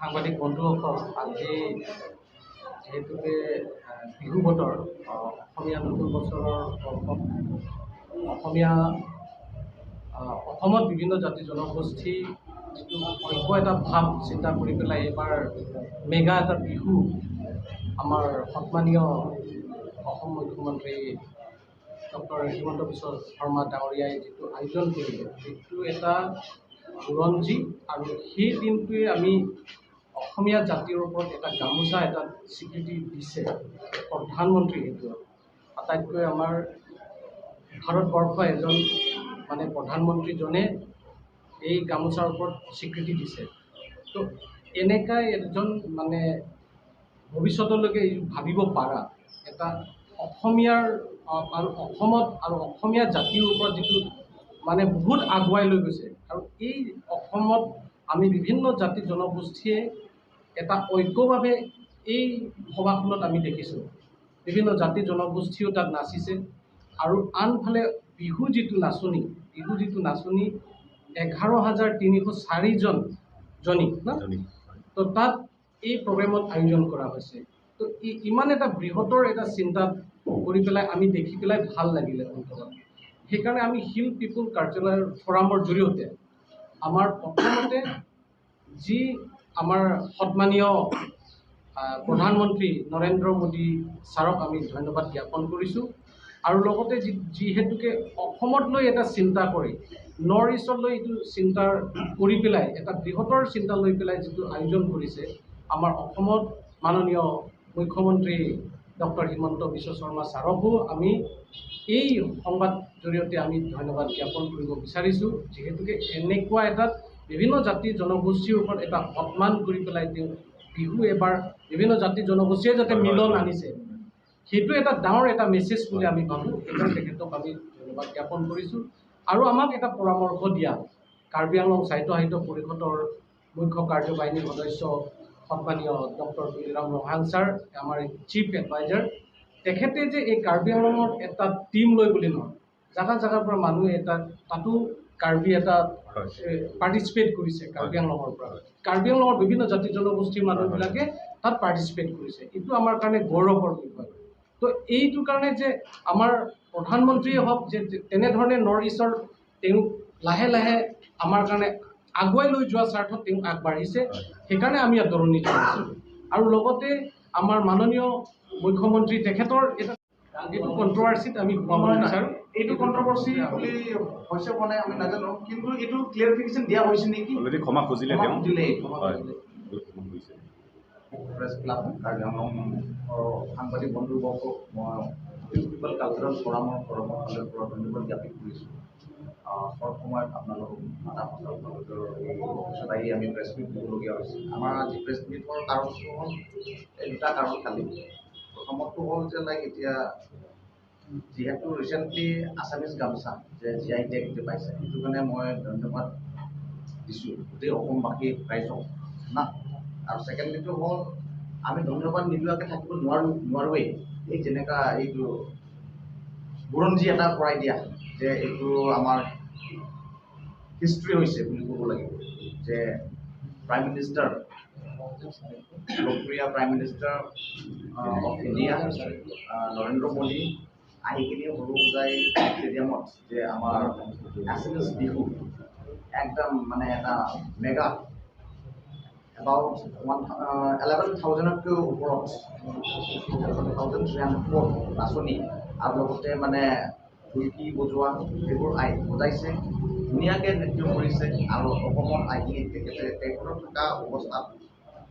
সাংবাদিক বন্ধুসকল, আজি যিহেতুকে বিহু বতৰ, অসমীয়া নতুন বছৰৰ অসমীয়া অসমত বিভিন্ন জাতি জনগোষ্ঠী যিটো ঐক্য এটা ভাৱ চিন্তা কৰি পেলাই এইবাৰ মেগা এটা বিহু আমাৰ সন্মানীয় অসম মুখ্যমন্ত্ৰী ডক্টৰ হিমন্ত বিশ্ব শৰ্মা ডাঙৰীয়াই যিটো আয়োজন কৰিলে, সেইটো এটা বুৰঞ্জী। আৰু সেই দিনটোৱে আমি অসমীয়া জাতিৰ ওপৰত এটা গামোচা এটা স্বীকৃতি দিছে প্ৰধানমন্ত্ৰী। সেইটো আটাইতকৈ আমাৰ ভাৰতবৰ্ষ এজন মানে প্ৰধানমন্ত্ৰীজনে এই গামোচাৰ ওপৰত স্বীকৃতি দিছে। তো এনেকাই এজন মানে ভৱিষ্যতলৈকে ভাবিব পাৰা এটা অসমীয়াৰ আৰু অসমত আৰু অসমীয়া জাতিৰ ওপৰত যিটো মানে বহুত আগুৱাই লৈ গৈছে। আৰু এই অসমত আমি বিভিন্ন জাতি জনগোষ্ঠীয়ে এটা ঐক্যভাৱে এই সভাখনত আমি দেখিছোঁ, বিভিন্ন জাতি জনগোষ্ঠীও তাত নাচিছে। আৰু আনফালে বিহু যিটো নাচনী, বিহু যিটো নাচনী 11,304জন জনী ন তো তাত এই প্ৰগ্ৰেমত আয়োজন কৰা হৈছে। তো ইমান এটা বৃহত্তৰ এটা চিন্তা কৰি পেলাই আমি দেখি পেলাই ভাল লাগিলে অন্তৰত। সেইকাৰণে আমি হিল পিপুল কালচাৰেল ফৰামৰ জৰিয়তে আমাৰ প্ৰথমতে যি আমাৰ সন্মানীয় প্ৰধানমন্ত্ৰী নৰেন্দ্ৰ মোদী ছাৰক আমি ধন্যবাদ জ্ঞাপন কৰিছোঁ। আৰু লগতে যিহেতুকে অসমত লৈ এটা চিন্তা কৰি নৰ্থ ইষ্টত লৈ এইটো চিন্তা কৰি পেলাই এটা বৃহত্তৰ চিন্তা লৈ পেলাই যিটো আয়োজন কৰিছে আমাৰ অসমত মাননীয় মুখ্যমন্ত্ৰী ডক্টৰ হিমন্ত বিশ্ব শৰ্মা ছাৰকো আমি এই সংবাদ জৰিয়তে আমি ধন্যবাদ জ্ঞাপন কৰিব বিচাৰিছোঁ। যিহেতুকে এনেকুৱা এটাত বিভিন্ন জাতি জনগোষ্ঠীৰ ওপৰত এটা সন্মান কৰি পেলাই তেওঁ বিহু এবাৰ বিভিন্ন জাতি জনগোষ্ঠীয়ে যাতে মিলন আনিছে, সেইটো এটা ডাঙৰ এটা মেছেজ বুলি আমি ভাবোঁ। সেইকাৰণে তেখেতক আমি ধন্যবাদ জ্ঞাপন কৰিছোঁ। আৰু আমাক এটা পৰামৰ্শ দিয়া কাৰ্বি আংলং সাহিত্য সাহিত্য পৰিষদৰ মুখ্য কাৰ্যবাহিনীৰ সদস্য সন্মানীয় ডক্টৰ তুলিৰাম ৰংহাং ছাৰ, আমাৰ চিফ এডভাইজাৰ, তেখেতে যে এই কাৰ্বি আংলঙত এটা টীম লৈ বুলি নহয়, জাগা জাগাৰ পৰা মানুহে এটা তাতো কাৰ্বি এটা পাৰ্টিচিপেট কৰিছে। কাৰ্বি আংলঙৰ পৰা কাৰ্বি আংলঙৰ বিভিন্ন জাতি জনগোষ্ঠীৰ মানুহবিলাকে তাত পাৰ্টিচিপেট কৰিছে। এইটো আমাৰ কাৰণে গৌৰৱৰ বিষয়। তো এইটো কাৰণে যে আমাৰ প্ৰধানমন্ত্ৰীয়ে হওক যে তেনেধৰণে নৰ্থ ইষ্টৰ তেওঁ লাহে লাহে আমাৰ কাৰণে আগুৱাই লৈ যোৱা স্বাৰ্থত তেওঁ আগবাঢ়িছে, সেইকাৰণে আমি আদৰণি জনাইছোঁ। আৰু লগতে আমাৰ মাননীয় মুখ্যমন্ত্ৰী তেখেতৰ এটা এইটো কণ্ট্ৰভাৰ্চিত আমি সোমাব নিবিচাৰোঁ। এইটো কণ্ট্ৰভাৰ্চি বুলি হৈছে মানে আমি নাজানো, কিন্তু এইটো ক্লিয়াৰিফিকেশ্যন দিয়া হৈছে নেকি? অলৰেডি ক্ষমা খুজিলে তেওঁ। খুজিলে। হয়। প্ৰেছ ক্লাব কাৰ্বি আংলঙৰ সাংবাদিক বন্ধুবৰ্গক মই হিল পিপল কালচাৰেল ফৰামৰ তৰফৰ ফালৰ পৰা ধন্যবাদ জ্ঞাপিত কৰিছোঁ। চৰ্ট সময়ত আপোনালোকক মাতা পাছত আপোনালোকৰ এই অফিচত আহি আমি প্ৰেছ মিট দিবলগীয়া হৈছে। আমাৰ আজি প্ৰেছ মিটৰ কাৰণটো হ'ল এই দুটা কাৰণ খালী। প্ৰথমটো হ'ল যে লাইক এতিয়া যিহেতু ৰিচেণ্টলি আছামিজ গামোচা যে জি I tag যে পাইছে, সেইটো কাৰণে মই ধন্যবাদ দিছোঁ গোটেই অসমবাসী ৰাইজক না। আৰু ছেকেণ্ডলিটো হ'ল আমি ধন্যবাদ নিদিয়াকৈ থাকিব নোৱাৰোঁ, নোৱাৰোৱেই। এই যেনেকুৱা এইটো বুৰঞ্জী এটা কৰাই দিয়া যে এইটো আমাৰ হিষ্ট্ৰী হৈছে বুলি ক'ব লাগিব যে প্ৰাইম মিনিষ্টাৰ, লোকপ্ৰিয় prime minister of India Narendra Modi আহি কিনি সৰুসজাই ষ্টেডিয়ামত যে আমাৰ আছামিজ বিহু একদম মানে এটা মেগা এবাউট 11,000তকৈও ওপৰত 1304 নাচনী আৰু লগতে মানে ঢুলকি বজোৱা সেইবোৰ আহি বজাইছে, ধুনীয়াকৈ নৃত্য কৰিছে। আৰু অসমত আহি তেখেতে তেখেতৰ থকা অৱস্থাত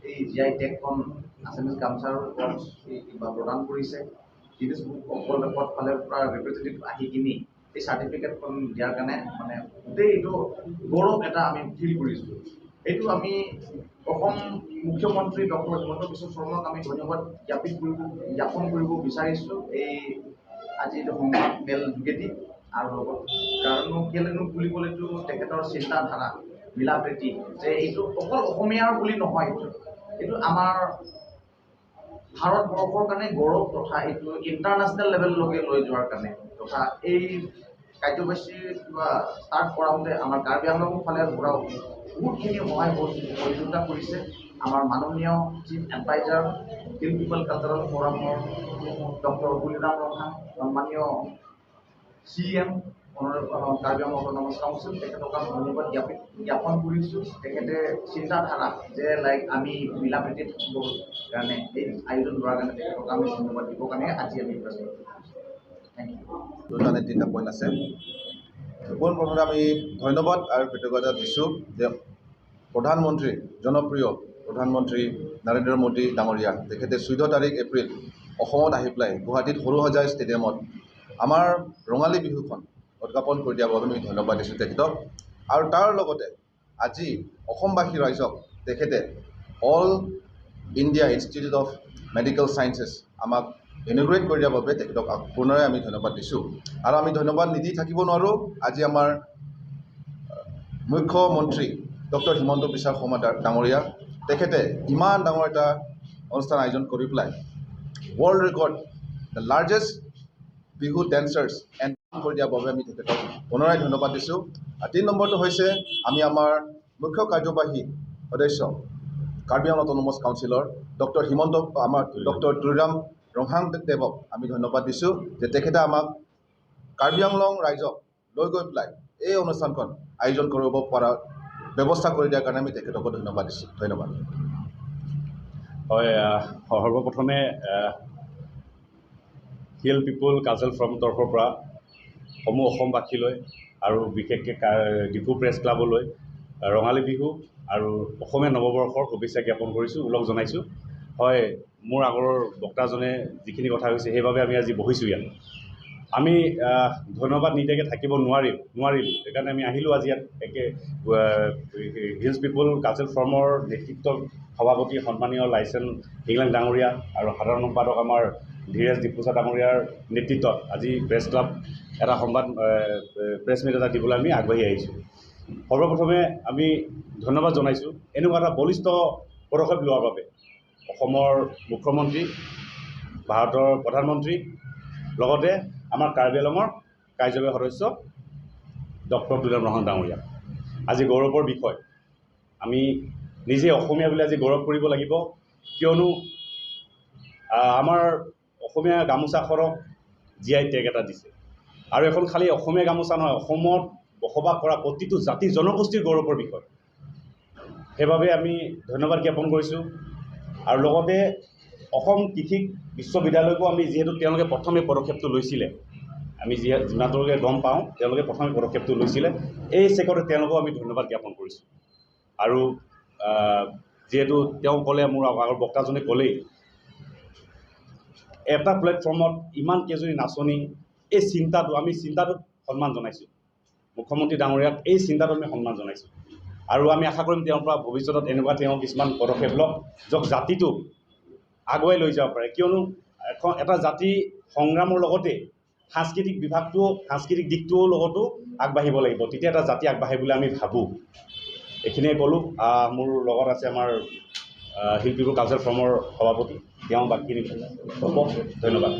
এই জি I টেগখন আছামিজ গামোচাৰ ওপৰত কিবা প্ৰদান কৰিছে। Guinness book of world record ফালৰ পৰা ৰিপ্ৰেজেণ্টেটিভ আহি কিনি এই চাৰ্টিফিকেটখন দিয়াৰ কাৰণে মানে গোটেই এইটো গৌৰৱ এটা আমি ফিল কৰিছোঁ। এইটো আমি অসম মুখ্যমন্ত্ৰী ডক্টৰ হিমন্ত বিশ্ব শৰ্মাক আমি ধন্যবাদ জ্ঞাপন কৰিব বিচাৰিছোঁ এই আজি এইটো সংবাদ মেল যোগেদি। আৰু লগত কাৰণো কেলেনো বুলি ক'লেতো তেখেতৰ চিন্তাধাৰা মিলা প্ৰীতি যে এইটো অকল অসমীয়াৰ বুলি নহয়, এইটো আমাৰ ভাৰতবৰ্ষৰ কাৰণে গৌৰৱ তথা এইটো ইণ্টাৰনেশ্যনেল লেভেললৈকে লৈ যোৱাৰ কাৰণে তথা এই কাৰ্যসূচী কিবা ষ্টাৰ্ট কৰাওঁতে আমাৰ কাৰ্বি আংলঙৰ ফালে পৰাও বহুতখিনি সহায় সহযোগিতা কৰিছে। আমাৰ মাননীয় chief adviser hill people cultural ফ'ৰামৰ doctor Tuliram Ronghang, সন্মানীয় CM Karbi Anglong autonomous council, তেখেতক আমি ধন্যবাদ জ্ঞাপন কৰিছোঁ। তেখেতে চিন্তাধাৰা যে লাইক আমি মিলা প্ৰীতি থাকিবৰ কাৰণে এই আয়োজন কৰাৰ কাৰণে তেখেতক আমি ধন্যবাদ দিবৰ কাৰণে আজি আমি প্ৰেছ কৰিছোঁ। Thank U. দুটা নে তিনিটা পইণ্ট আছে। পোনপ্ৰথমে আমি ধন্যবাদ আৰু কৃতজ্ঞতা দিছোঁ যে প্ৰধানমন্ত্ৰী, জনপ্ৰিয় প্ৰধানমন্ত্ৰী নৰেন্দ্ৰ মোদী ডাঙৰীয়া, তেখেতে 14 তাৰিখ এপ্ৰিল অসমত আহি পেলাই গুৱাহাটীত সৰুসজাই ষ্টেডিয়ামত আমাৰ ৰঙালী বিহুখন উদযাপন কৰি দিয়াৰ বাবে আমি ধন্যবাদ দিছোঁ তেখেতক। আৰু তাৰ লগতে আজি অসমবাসী ৰাইজক তেখেতে all India institute of medical sciences আমাক ইনগ্ৰেট কৰি দিয়াৰ বাবে তেখেতক পুনৰাই আমি ধন্যবাদ দিছোঁ। আৰু আমি ধন্যবাদ নিদি থাকিব নোৱাৰোঁ, আজি আমাৰ মুখ্যমন্ত্ৰী ডক্টৰ হিমন্ত বিশ্ব শৰ্মা ডাঙৰীয়া, তেখেতে ইমান ডাঙৰ এটা অনুষ্ঠান আয়োজন কৰি পেলাই world record the largest Bihu dancers and কৰি দিয়াৰ বাবে আমি তেখেতক পুনৰাই ধন্যবাদ দিছোঁ। আৰু 3 নম্বৰটো হৈছে আমি আমাৰ মুখ্য কাৰ্যবাহী সদস্য কাৰ্বি আংলং অট'নমাছ কাউন্সিলৰ ডক্টৰ হিমন্ত আমাৰ ডক্টৰ তুলিৰাম ৰংহাং দেৱক আমি ধন্যবাদ দিছোঁ যে তেখেতে আমাক কাৰ্বি আংলং ৰাইজক লৈ গৈ পেলাই এই অনুষ্ঠানখন আয়োজন কৰিব পৰা ব্যৱস্থা কৰি দিয়াৰ কাৰণে আমি তেখেতকো ধন্যবাদ দিছোঁ। ধন্যবাদ। হয়, সৰ্বপ্ৰথমে হিল পিপুল কালচাৰেল ফ'ৰামৰ তৰফৰ পৰা সমূহ অসমবাসীলৈ আৰু বিশেষকৈ ডিফু প্ৰেছ ক্লাবলৈ ৰঙালী বিহু আৰু অসমীয়া নৱবৰ্ষৰ শুভেচ্ছা জ্ঞাপন কৰিছোঁ, ওলগ জনাইছোঁ। হয়, মোৰ আগৰ বক্তাজনে যিখিনি কথা কৈছে সেইবাবে আমি আজি বহিছোঁ ইয়াত। আমি ধন্যবাদ নিদিয়াকৈ থাকিব নোৱাৰিলোঁ, সেইকাৰণে আমি আহিলোঁ আজি ইয়াত। একে হিলছ পিপুল কালচাৰেল ফ'ৰামৰ নেতৃত্ব সভাপতি সন্মানীয় লাইচেন হিংলাং ডাঙৰীয়া আৰু সাধাৰণ সম্পাদক আমাৰ ধীৰেজ ডিপুচা ডাঙৰীয়াৰ নেতৃত্বত আজি প্ৰেছ ক্লাব এটা সংবাদ প্ৰেছ মিট এটা দিবলৈ আমি আগবাঢ়ি আহিছোঁ। সৰ্বপ্ৰথমে আমি ধন্যবাদ জনাইছোঁ এনেকুৱা এটা বলিষ্ঠ পদক্ষেপ লোৱাৰ বাবে অসমৰ মুখ্যমন্ত্ৰী, ভাৰতৰ প্ৰধানমন্ত্ৰী, লগতে আমাৰ কাৰ্বি আংলঙৰ কাৰ্যবাহী সদস্য ডক্টৰ তুলিৰাম ৰংহাং ডাঙৰীয়া। আজি গৌৰৱৰ বিষয়, আমি নিজে অসমীয়া বুলি আজি গৌৰৱ কৰিব লাগিব, কিয়নো আমাৰ অসমীয়া গামোচাখনক জি I tag এটা দিছে। আৰু এখন খালী অসমীয়া গামোচা নহয়, অসমত বসবাস কৰা প্ৰতিটো জাতি জনগোষ্ঠীৰ গৌৰৱৰ বিষয়। সেইবাবে আমি ধন্যবাদ জ্ঞাপন কৰিছোঁ। আৰু লগতে অসম কৃষি বিশ্ববিদ্যালয়কো আমি যিহেতু তেওঁলোকে প্ৰথমে পদক্ষেপটো লৈছিলে, আমি যিমানলৈকে গম পাওঁ তেওঁলোকে প্ৰথমে পদক্ষেপটো লৈছিলে, এই চেকতে তেওঁলোকেও আমি ধন্যবাদ জ্ঞাপন কৰিছোঁ। আৰু যিহেতু তেওঁ ক'লে, মোৰ আগৰ বক্তাজনে ক'লেই, এটা প্লেটফৰ্মত ইমান কেইজনী নাচনী, এই চিন্তাটো আমি চিন্তাটোক সন্মান জনাইছোঁ। মুখ্যমন্ত্ৰী ডাঙৰীয়াক এই চিন্তাটো আমি সন্মান জনাইছোঁ। আৰু আমি আশা কৰিম তেওঁৰ পৰা ভৱিষ্যতত এনেকুৱা তেওঁ কিছুমান পদক্ষেপ লওক য'ত জাতিটোক আগুৱাই লৈ যাব পাৰে। কিয়নো এটা জাতি সংগ্ৰামৰ লগতে সাংস্কৃতিক বিভাগটোও, সাংস্কৃতিক দিশটোৰ লগতো আগবাঢ়িব লাগিব, তেতিয়া এটা জাতি আগবাঢ়ে বুলি আমি ভাবোঁ। এইখিনিয়ে ক'লোঁ। মোৰ লগত আছে আমাৰ হিল পিপুল কালচাৰেল ফ'ৰামৰ সভাপতি, তেওঁ বাকীখিনি ক'ব। ধন্যবাদ।